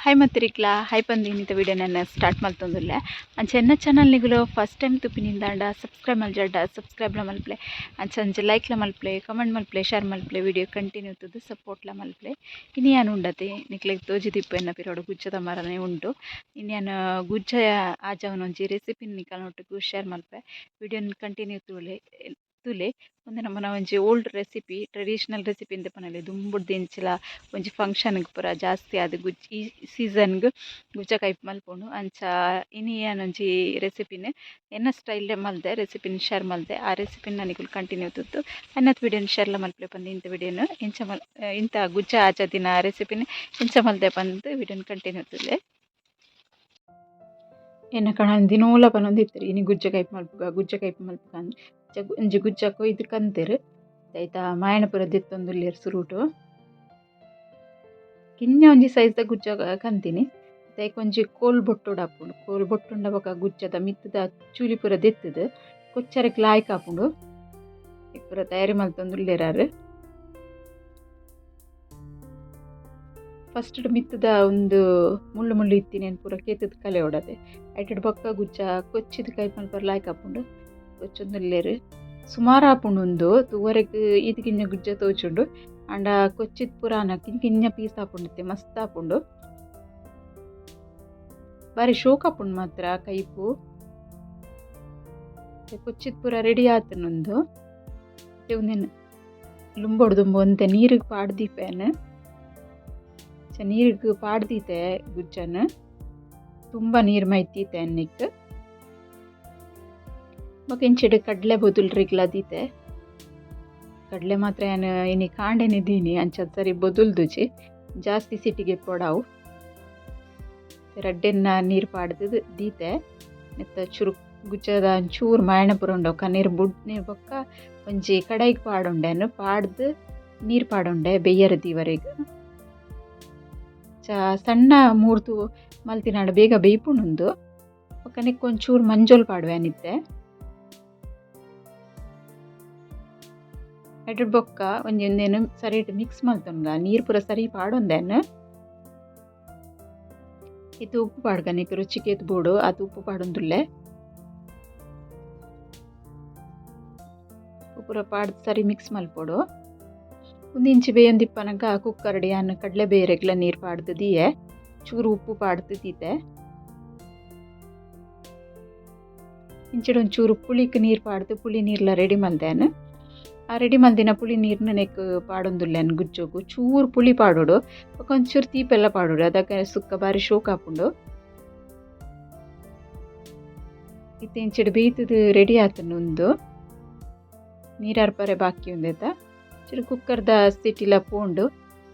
Hi ಮತ್ತಿರಿಕ್ಲ hi ಪಂದು ಇನ್ನಿತ video ನಾನು start ಮಲ್ತೊಂದುಲ್ಲೆ. ಅಂಚ ಎನ್ನ ಚಾನಲ್ ನಿಗುಲು ಫಸ್ಟ್ ಟೈಮ್ ತುಪಿನಿಂದಾಂಡ ಸಬ್ಸ್ಕ್ರೈಬ್ ಮಲ್ಜಾಡ ಸಬ್ಸ್ಕ್ರೈಬ್ಲ ಮಲ್ಪಲೆ, ಅಂಚ ಅಂಚ ಲೈಕ್ಲ ಮಲ್ಪಲೆ, ಕಮೆಂಟ್ ಮಲ್ಪಲೆ, ಶೇರ್ ಮಲ್ಪಲೆ, ವಿಡಿಯೋ ಕಂಟಿನ್ಯೂ ತೂದು ಸಪೋರ್ಟ್ಲ ಮಲ್ಪಲೆ. ಇನಿ ಯಾನ್ ಉಂಡತೆ ನಿಕ್ಲೆಗ್ ತೋಜಿದಿಪ್ಪು ಎನ್ನ ಪಿರೋಡು ಗುಜ್ಜದ ಮರನೇ ಉಂಡು. ಇನಿ ಯಾನ್ ಗುಜ್ಜ ಆಜಾವನ ಒಂಜಿ ರೆಸಿಪಿ ನಿಕಲ್ನೊಟ್ಟುಗು ಶೇರ್ ಮಲ್ಪೆ. ವಿಡಿಯೋನ್ ಕಂಟಿನ್ಯೂ ತೂಲೆ ತೂಲೆ. ಉಂದು ನಮನ ಒಂಜಿ ಓಲ್ಡ್ ರೆಸಿಪಿ, ಟ್ರೆಡಿಷನಲ್ ರೆಸಿಪಿ ಇಂದ ಪನೊಲಿ. ದುಂಬುಡ್ದಿಂಚಿಲ ಒಂಜಿ ಫಂಕ್ಷನ್ಗ್ ಪೂರ ಜಾಸ್ತಿ ಆದ್ ಗುಜ್ಜ ಈ ಸೀಸನ್ಗ್ ಗುಜ್ಜ ಕೈಪು ಮಲ್ಪುಂಡು. ಅಂಚ ಇನಿ ಯಾನ್ ಒಂಜಿ ರೆಸಿಪಿನ್ ಎನ್ನ ಸ್ಟೈಲ್ ಮಲ್ದೆ, ರೆಸಿಪಿನ್ ಶೇರ್ ಮಲ್ದೆ. ಆ ರೆಸಿಪಿನ್ ನಿಕುಲು ಕಂಟಿನ್ಯೂ ತೂದು ಅನ್ನತ್ ವಿಡಿಯೋನ್ ಶೇರ್ಲ ಮಲ್ಪಲೆ ಪಂದ್ ಇಂತ ವಿಡಿಯೋನ್ ಇಂಚ ಮಲ್ ಇಂತ ಗುಜ್ಜ ಆಜದಿನ ರೆಸಿಪಿನ್ ಇಂಚ ಮಲ್ದೆ ಪಂದ್ ವಿಡಿಯೋನ್ ಕಂಟಿನ್ಯೂ ತೂಲೆ. ಎನ್ನ ಕಣನ್ ದಿನೋಲ ಪನೊಂದಿತ್ತೆರ್ ಇನಿ ಗುಜ್ಜ ಕೈಪು ಮಲ್ಪುಗ, ಗುಜ್ಜ ಕೈಪು ಮಲ್ಪುಗ ಅಂದ್. ಒಂಜಿ ಗುಜ್ಜ ಕೊಯ್ದು ಕಂತೆರ್. ಐತ ಮಾಯಣ ಪೂರ ದೆತ್ತೊಂದುಲ್ಲೆರ್ ಸುರುಟು. ಕಿನ್ಯ ಒಂಜಿ ಸೈಜ್ದ ಗುಜ್ಜ ಕಂತಿನಿ. ಐಕ್ ಒಂಜಿ ಕೋಲ್ ಬೊಟ್ಟೊಡಾಪುಂಡು. ಕೋಲ್ ಬೊಟ್ಟುಂಡ ಬೊಕ ಗುಜ್ಜದ ಮಿತ್ತುದ ಚೂಲಿ ಪೂರ ದೆತ್ತುದು ಕೊಚ್ಚರೆಗ್ ಲಾಯ್ಕ್ ಆಪುಂಡು. ಪೂರ ತಯಾರಿ ಮಲ್ತೊಂದುಲ್ಲೆರ್ ಆರ್. ಫಸ್ಟ್ ಮಿತ್ತುದ ಉಂದು ಮುಳ್ಳು ಮುಳ್ಳು ಇತ್ತಿನೆನ್ ಪೂರ ಕೇತುದು ಕಲೆಯೊಡತೆ. ಐಟೆಡ್ ಬೊಕ್ಕ ಗುಜ್ಜ ಕೊಚ್ಚಿದ್ ಕೈಪು ಮಲ್ಪರೆ ಲಾಯ್ಕ್ ಆಪುಂಡು. ಕೊಚ್ಚೊಂದುಲ್ಲೆರ್. ಸುಮಾರು ಆಪುಂಡು ಉಂದು ತೂವರೆಗ್ ಈತ್ ಕಿನ್ಯ ಗುಜ್ಜ ತೋಜುಂಡು. ಆಂಡ ಕೊಚ್ಚಿದ್ ಪುರಾನ ಕಿನ್ಯ ಕಿನ್ಯ ಪೀಸ್ ಆಪುಂಡು ಇತ್ತೆ ಮಸ್ತ್ ಆಪುಂಡು. ಬಾರಿ ಶೋಕ್ ಆಪುಂಡು ಮಾತ್ರ ಕೈಪು. ಕೊಚ್ಚಿದ್ ಪೂರ ರೆಡಿ ಆತುಂಡು ಉಂದು. ಉಂದೆನ್ ಲುಂಬೊಡು ದುಂಬು ಒಂತೆ ನೀರುಗ್ ಪಾಡ್ ದೀಪೆನ್. ನೀರುಗ್ ಪಾಡ್ ದೀತೆ ಗುಜ್ಜನ್. ತುಂಬ ನೀರು ಮೈತೀತೆ ಅನ್ನಿಕ್. ಬೊಕ ಇಂಚಿಡ್ ಕಡಲೆ ಬೊದುಲ್ರಿಗ್ಲ ದೀತೆ. ಕಡಲೆ ಮಾತ್ರ ಯಾನ್ ಇನಿ ಕಾಂಡೆನೆ ದೀನಿ ಅಂಚ ಸರಿ ಬೊದುಲ್ದುಜಿ. ಜಾಸ್ತಿ ಸಿಟಿಗೆ ಪೊಡಾವು. ರಡ್ಡೆನ್ನ ನೀರು ಪಾಡ್ದು ದೀತೆ. ನೆತ್ತ ಚುರು ಗುಜ್ಜದ ಚೂರು ಮಾಯಣ ಪೂರ ಉಂಡು ಕನೀರ್ ಬುಡ್ ನೀರು ಬೊಕ್ಕ ಒಂಜಿ ಕಡಾಯಿಗ್ ಪಾಡುಂಡೆ ಪಾಡ್ದು ನೀರು ಪಾಡುಂಡೆ ಬೆಯ್ಯರ ದೀವರೆಗ್. ಸಣ್ಣ ಮೂರ್ತು ಮಲ್ತಿನಾಂಡ ಬೇಗ ಬೇಯ್ಪುಂಡು. ಬೊಕ ನೆಕ್ಕ್ ಒಂಚೂರು ಮಂಜೊಲ್ ಪಾಡುವೆ ಐಟುಡ್ ಬೊಕ್ಕ ಒಂಜಿ ಉಂದೆನ್ ಸರಿಟ್ ಮಿಕ್ಸ್ ಮಲ್ತೊನ್ಗ ನೀರು ಪೂರ ಸರಿ ಪಾಡೊಂದೆನ್. ಇತ್ತೆ ಉಪ್ಪು ಪಾಡ್ಗ ನೆಕ್ ರುಚಿಗ್ ಏತ್ ಬೋಡು ಆತ್ ಉಪ್ಪು ಪಾಡೊಂದುಲ್ಲೆ. ಉಪ್ಪು ಪೂರ ಪಾಡ್ದ್ ಸರಿ ಮಿಕ್ಸ್ ಮಲ್ಪೊಡು. ಉಂದು ಇಂಚಿ ಬೇಯೊಂದಿಪ್ಪನಗ ಕುಕ್ಕರ್ಡ್ ಯಾನ್ ಕಡಲೆ ಬೇರೆಗ್ಲ ನೀರು ಪಾಡ್ದ್ ದೀಯೆ. ಚೂರು ಉಪ್ಪು ಪಾಡ್ದ್ ದೀತೆ. ಇಂಚಿಡ್ ಒಂಚೂರು ಪುಳಿಕ್ ನೀರು ಪಾಡ್ದ್ ಪುಳಿ ನೀರ್ಲ ರೆಡಿ ಮಲ್ದೆನ್. ಆ ರೆಡಿ ಮಲ್ದಿನ ಪುಳಿ ನೀರ್ನ ನೆಕ್ ಪಾಡೊಂದುಲ್ಲೆನ್ ಗುಜ್ಜೊಗು. ಚೂರು ಪುಳಿ ಪಾಡೊಡು ಬೊಕ ಒಂಚೂರು ತೀಪೆಲ್ಲ ಪಾಡೊಡು. ಅದಗ ಸುಕ್ಕ ಬಾರಿ ಶೋಕ್ ಆಪುಂಡು. ಇತ್ತೆ ಇಂಚಿಡ್ ಬೇಯ್ತುದು ರೆಡಿ ಆತುಂಡು ಉಂದು. ನೀರ್ ಅರ್ಪರೆ ಬಾಕಿ ಉಂದೆತ. ಚೂರು ಕುಕ್ಕರ್ದ ಸಿಟಿಲ ಪೋಂಡು.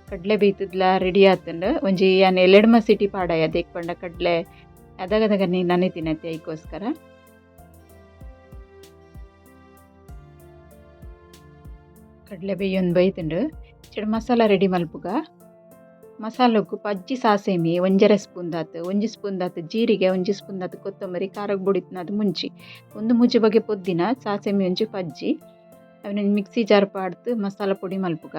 ಕಡಲೆ ಬೇಯ್ತುದ್ಲ ರೆಡಿ ಆತುಂಡು. ಒಂಜಿ ಯಾನ್ ಎಲೆಡ್ಮ ಸಿಟಿ ಪಾಡಯ ದೇಕ್ ಪಂಡ ಕಡಲೆ ಅದಗದಗ ನೀ ನನೆತಿನತೆ ಐಕೋಸ್ಕರ. ಕಡಲೆ ಬೇಯೊಂದು ಬೈತುಂಡು. ಇಂಚಿಡ್ ಮಸಾಲ ರೆಡಿ ಮಲ್ಪುಗ. ಮಸಾಲೊಗು ಪಜ್ಜಿ ಸಾಸೆಮಿ ಒಂಜರೆ ಸ್ಪೂನ್ ದಾತ್, ಒಂಜಿ ಸ್ಪೂನ್ ದಾತ್ ಜೀರಿಗೆ, ಒಂಜಿ ಸ್ಪೂನ್ ದಾತ್ ಕೊತ್ತಂಬರಿ, ಖಾರಗ್ ಬೊಡಿತ್ನಾದ್ ಮುಂಚಿ. ಉಂದು ಮೂಜಿ ಬಗೆ ಪೊದ್ದಿನ ಸಾಸೆಮಿ ಒಂಜಿ ಪಜ್ಜಿ. ಅವೆನ್ ಮಿಕ್ಸಿ ಜಾರ್ ಪಾಡ್ದ್ ಮಸಾಲ ಪೊಡಿ ಮಲ್ಪುಗ.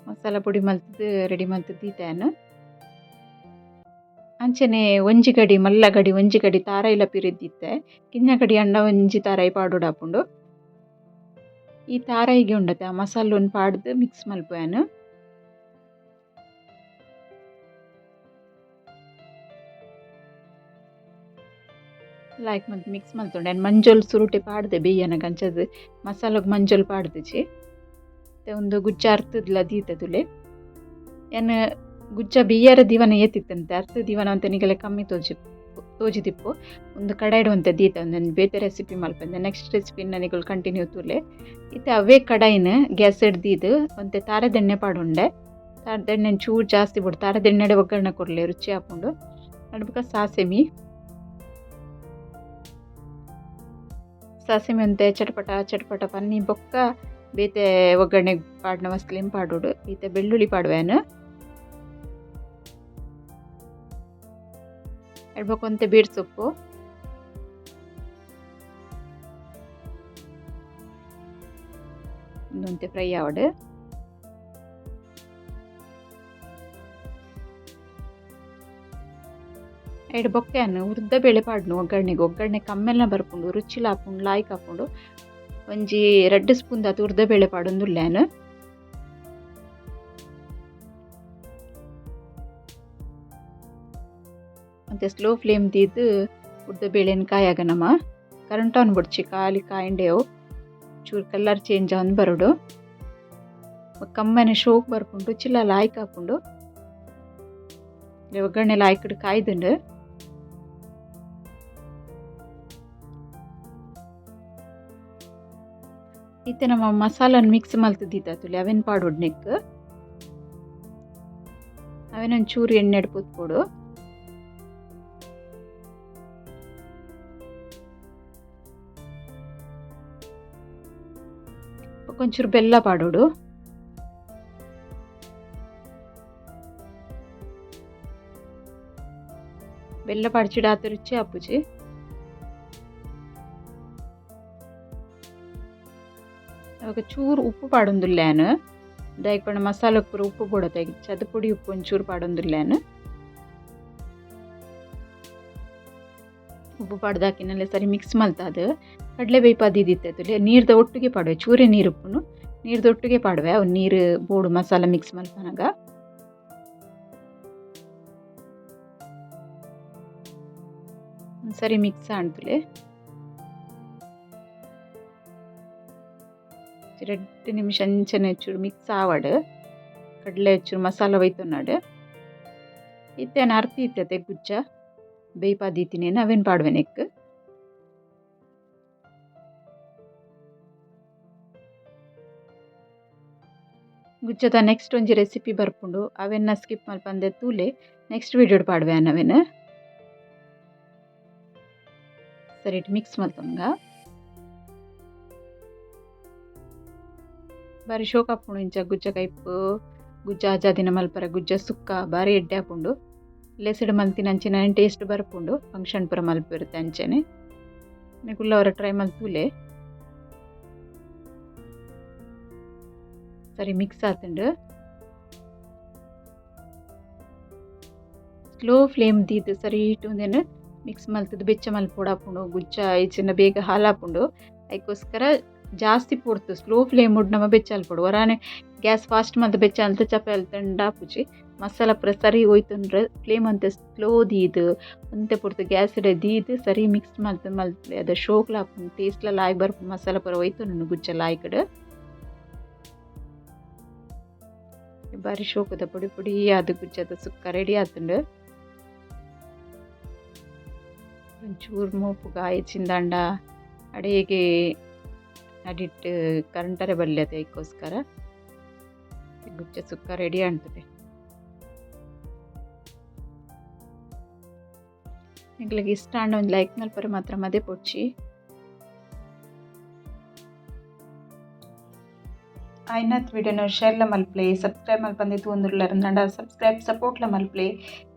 ಮಸಾಲ ಪೊಡಿ ಮಲ್ತ್ದ್ ರೆಡಿ ಮಲ್ತ್ ದೀತೆ. ಅಂಚನೆ ಒಂಜಿ ಗಡಿ ಮಲ್ಲ ಗಡಿ ಒಂಜಿ ಗಡಿ ತಾರಾಯಿಲ ಪಿರಿದಿತ್ತೆ. ಕಿನ್ಯ ಗಡಿ ಆಂಡ ಒಂಜಿ ತಾರಾಯಿ ಪಾಡೊಡಾಪುಂಡು. ಈ ತಾರಾಯಿಗೆ ಉಂಡತೆ ಆ ಮಸಾಲೊನ್ ಪಾಡ್ದ್ ಮಿಕ್ಸ್ ಮಲ್ಪುವೆನ್. ಲಾಯ್ಕ್ ಮಲ್ತ್ ಮಿಕ್ಸ್ ಮಲ್ತೊಂಡೆ. ಮಂಜೊಲ್ ಸುರುಟೆ ಪಾಡ್ದೆ ಬೇಯನಗ ಅಂಚದ್ ಮಸಾಲೊಗ್ ಮಂಜೊಲ್ ಪಾಡ್ದಿಜಿ. ಉಂದು ಗುಜ್ಜ ಅರ್ತುದ್ಲ ದೀತೆ ತೂಲೆ. ಯಾನ್ ಗುಜ್ಜ ಬೇಯರ ದೀವನ ಏತಿತ್ತಂತೆ ಅರ್ತ್ ದೀವನ ಒಂತೆ ನಿಗಲೆ ಕಮ್ಮಿ ತೋಜಿದಿಪ್ಪು. ಉಂದು ಕಡಾಯಿಡ್ ಒಂತೆ ದೀತೆ ಉಂದೆನ್ ಬೇತೆ ರೆಸಿಪಿ ಮಲ್ಪಂದೆ ನೆಕ್ಸ್ಟ್ ರೆಸಿಪಿ ನಿಕುಲು ಕಂಟಿನ್ಯೂ ತೂಲೆ. ಇತ್ತೆ ಅವೇ ಕಡಾಯಿನ್ ಗ್ಯಾಸ್ ಡ್ ದೀದ್ ಒಂತೆ ತಾರೆದೆಣ್ಣೆ ಪಾಡುಂಡೆ. ತಾರೆದೆಣ್ಣೆ ಚೂರು ಜಾಸ್ತಿ ಬೋಡು. ತಾರೆದೆಣ್ಣೆಡೆ ಒಗ್ಗರಣೆ ಕೊರ್ಲೆ ರುಚಿ ಆಪುಂಡು. ಅಡ್ ಬೊಕ ಸಾಸೆಮಿ. ಸಾಸೆಮಿ ಒಂತೆ ಚಟಪಟ ಚಟಪಟ ಪನ್ನಿ ಬೊಕ್ಕ ಬೇತೆ ಒಗ್ಗರಣೆಗ್ ಪಾಡ್ನ ವಸ್ತುಲೆನ್ ಪಾಡೊಡು. ಇತ್ತೆ ಬೆಳ್ಳುಳ್ಳಿ ಪಾಡುವೆನ್. ಅಡ್ ಬೊಕ ಒಂತೆ ಬೇರ್ ಸೊಪ್ಪು. ಉಂದು ಒಂತೆ ಫ್ರೈ ಆವಡ್. ಐಡ್ ಬೊಕ್ಕೆನ್ ಉರ್ದ ಬೇಳೆ ಪಾಡ್ನು ಒಗ್ಗರಣೆಗೆ. ಒಗ್ಗರಣೆ ಕಮ್ಮೆಲ್ನ ಬರ್ಪುಂಡು, ರುಚಿಲ ಆಪುಂಡು, ಲಾಯ್ಕ್ ಆಪುಂಡು. ಒಂಜಿ 2 ಸ್ಪೂನ್ ದಾತ್ ಉರ್ದ ಬೇಳೆ ಪಾಡೊಂದುಲ್ಲೆ. ಮತ್ತೆ ಸ್ಲೋ ಫ್ಲೇಮ್ ದೀದ್ ಉರ್ದ ಬೇಳೆನ್ ಕಾಯಾಗ ನಮ ಕರಂಟ್ ಆನ್ ಬೊಡ್ಚಿ, ಖಾಲಿ ಕಾಯಿಂಡೆವು ಚೂರು ಕಲರ್ ಚೇಂಜ್ ಆವೊಂದು ಬರೊಡು. ಕಮ್ಮನೆ ಶೋಕ್ ಬರ್ಪುಂಡು, ರುಚಿಲ ಲಾಯ್ಕ್ ಆಪುಂಡು. ಒಗ್ಗರಣೆ ಲಾಯ್ಕಡ್ ಕಾಯ್ದುಂಡು. ಇತ್ತೆ ನಮ್ಮ ಮಸಾಲನ್ ಮಿಕ್ಸ್ ಮಲ್ತುದಿತ್ತ ಅವೆನ್ ಪಾಡೊಡು ನೆಕ್. ಅವೆನ್ ಒಂಚೂರು ಎಣ್ಣೆಡ್ ಪೊತ್ಪೊಡು. ಒಂಚೂರು ಬೆಲ್ಲ ಪಾಡೊಡು. ಬೆಲ್ಲ ಪಾಡ್ಚಿಡ ಆತ್ ರುಚಿ ಆಪುಜಿ. ಅವಾಗ ಚೂರು ಉಪ್ಪು ಪಾಡೊಂದುಲ್ಲೆ. ದಾಯೆಗ್ ಪಂಡ ಮಸಾಲೆಗ್ ಪೂರ ಉಪ್ಪು ಬೋಡತ್ತೆ, ಚದಪುಡಿ ಉಪ್ಪು ಒಂಚೂರು ಪಾಡೊಂದುಲ್ಲೆ. ಉಪ್ಪು ಪಾಡ್ದಾಕಿನಲ್ಲೇ ಸರಿ ಮಿಕ್ಸ್ ಮಲ್ತಾದ್ ಕಡಲೆ ಬೇಯ್ಪಾದಿತ್ತಿತ್ತಲೆ ನೀರ್ದ ಒಟ್ಟಿಗೆ ಪಾಡುವೆ, ಚೂರೆ ನೀರು ಉಪ್ಪುನು ನೀರ್ದ ಒಟ್ಟಿಗೆ ಪಾಡುವೆ. ಅವು ನೀರು ಬೋಡು ಮಸಾಲ ಮಿಕ್ಸ್ ಮಲ್ಪನಗ. ಸರಿ ಮಿಕ್ಸ್ ಆಂಡ್ತುಲೆ. 2 ನಿಮಿಷ ಅಂಚನೆ ಚೂರು ಮಿಕ್ಸ್ ಆವಡ್. ಕಡಲೆ ಚೂರು ಮಸಾಲ ಒಯ್ತೊನ್ನಾಡು. ಇತ್ತೆ ಅರ್ತಿ ಇತ್ತತೆ ಗುಜ್ಜ ಬೇಯ್ಪಾದಿತ್ತಿನೇನು ಅವೇನು ಪಾಡುವೆ ನೆಕ್. ಗುಜ್ಜದ ನೆಕ್ಸ್ಟ್ ಒಂಜಿ ರೆಸಿಪಿ ಬರ್ಪುಂಡು, ಅವೆನ್ನ ಸ್ಕಿಪ್ ಮಲ್ಪಂದೆ ತೂಲೆ, ನೆಕ್ಸ್ಟ್ ವೀಡಿಯೋಡ್ ಪಾಡುವೆ ಅವೇನು. ಸರಿ ಮಿಕ್ಸ್ ಮಲ್ತೊನ್ಗ. ಬಾರಿ ಶೋಕ್ ಆಪುಂಡು ಇಂಚ ಗುಜ್ಜ ಕೈಪು ಗುಜ್ಜ ಆಜಾದಿನ ಮಲ್ಪರೆ ಗುಜ್ಜ ಸುಕ್ಕ ಬಾರಿ ಎಡ್ಡೆ ಆಪುಂಡು. ಲೇಸಿಡ್ ಮಲ್ತಿನ ಅಂಚಿನ ಟೇಸ್ಟ್ ಬರ್ಪುಂಡು. ಫಂಕ್ಷನ್ ಪೂರ ಮಲ್ಪಿರುತ್ತೆ ಅಂಚನೆ. ನಿಕುಲು ಟ್ರೈ ಮಲ್ತೂಲೆ. ಸರಿ ಮಿಕ್ಸ್ ಆತುಂಡು. ಸ್ಲೋ ಫ್ಲೇಮ್ ದೀದ್ ಸರಿ ಇಟ್ಟು ಮಿಕ್ಸ್ ಮಲ್ತುದು ಬೆಚ್ಚ ಮಲ್ಪೊಡು ಗುಜ್ಜ ಇಚ್ಚಿನ ಬೇಗ ಹಾಲಾಪುಂಡು. ಅದಕ್ಕೋಸ್ಕರ ಜಾಸ್ತಿ ಪೊರ್ತು ಸ್ಲೋ ಫ್ಲೇಮ್ ಉಡ್ ನಮ ಬೆಚ್ಚ ಮಲ್ಪೊಡು. ಒರಾನೆ ಗ್ಯಾಸ್ ಫಾಸ್ಟ್ ಮಲ್ತ್ ಬೆಚ್ಚ ಮಲ್ತ್ ಚಪ್ಪೆ ಅಲ್ತಂಡ ಆಪುಜಿ. ಮಸಾಲ ಪೂರ ಸರಿ ಹೋಯ್ತುಂಡ್ರೆ ಫ್ಲೇಮ್ ಅಂತೆ ಸ್ಲೋ ದೀದ್ ಒಂತೆ ಪೊರ್ತು ಗ್ಯಾಸ್ ದೀದ್ ಸರಿ ಮಿಕ್ಸ್ ಮಲ್ತ್ ಮಲ್ತ್ ಅದ ಶೋಕ್ಲ ಆಪುಂಡು, ಟೇಸ್ಟ್ಲ ಲಾಯ್ಕ್ ಬರ್ಪುಂಡು. ಮಸಾಲ ಪೂರ ಹೋಯ್ತುಂಡು ಗುಜ್ಜ ಲಾಯ್ಕಡ್. ಬಾರಿ ಶೋಕದ ಪೊಡಿ ಪೊಡಿ ಆದ್ ಗುಜ್ಜದ ಸುಕ್ಕ ರೆಡಿ ಆತುಂಡು. ಒಂಚೂರು ಮೋಪುಗ ಆಯ್ಚಿಂದಾಂಡ ಅಡಿಗೆ ಅಡಿಟ್ ಕರಂಟರೆ ಬಲ್ಯತೆ ಅದಕ್ಕೋಸ್ಕರ ಗುಜ್ಜೆ ಸುಕ್ಕ ರೆಡಿ ಆಂತುಂಡು. ನಿಕ್ಲೆಗ್ ಇಷ್ಟ ಆಂಡ ಒಂಜಿ ಲೈಕ್ ಮಲ್ಪರೆ ಮಾತ್ರ ಮದೆ ಪೊಡ್ಚಿ. ಆಯ್ನಾತ್ ವಿಡಿಯೋನ ಶೇರ್ಲ ಮಲ್ಪಲೆ, ಸಬ್ಸ್ಕ್ರೈಬ್ ಮಲ್ಪಂದೆ ತೂವೊಂದುಲ್ಲೆರ್ ಸಬ್ಸ್ಕ್ರೈಬ್ ಸಪೋರ್ಟ್ಲ ಮಲ್ಪಲೆ.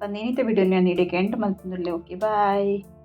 ಪಂದ್ ಇನಿತ ವಿಡಿಯೋನ ಇಡೆಗ್ ಎಂಡ್ ಮಲ್ತೊಂದುಲ್ಲೆ. Okay bye.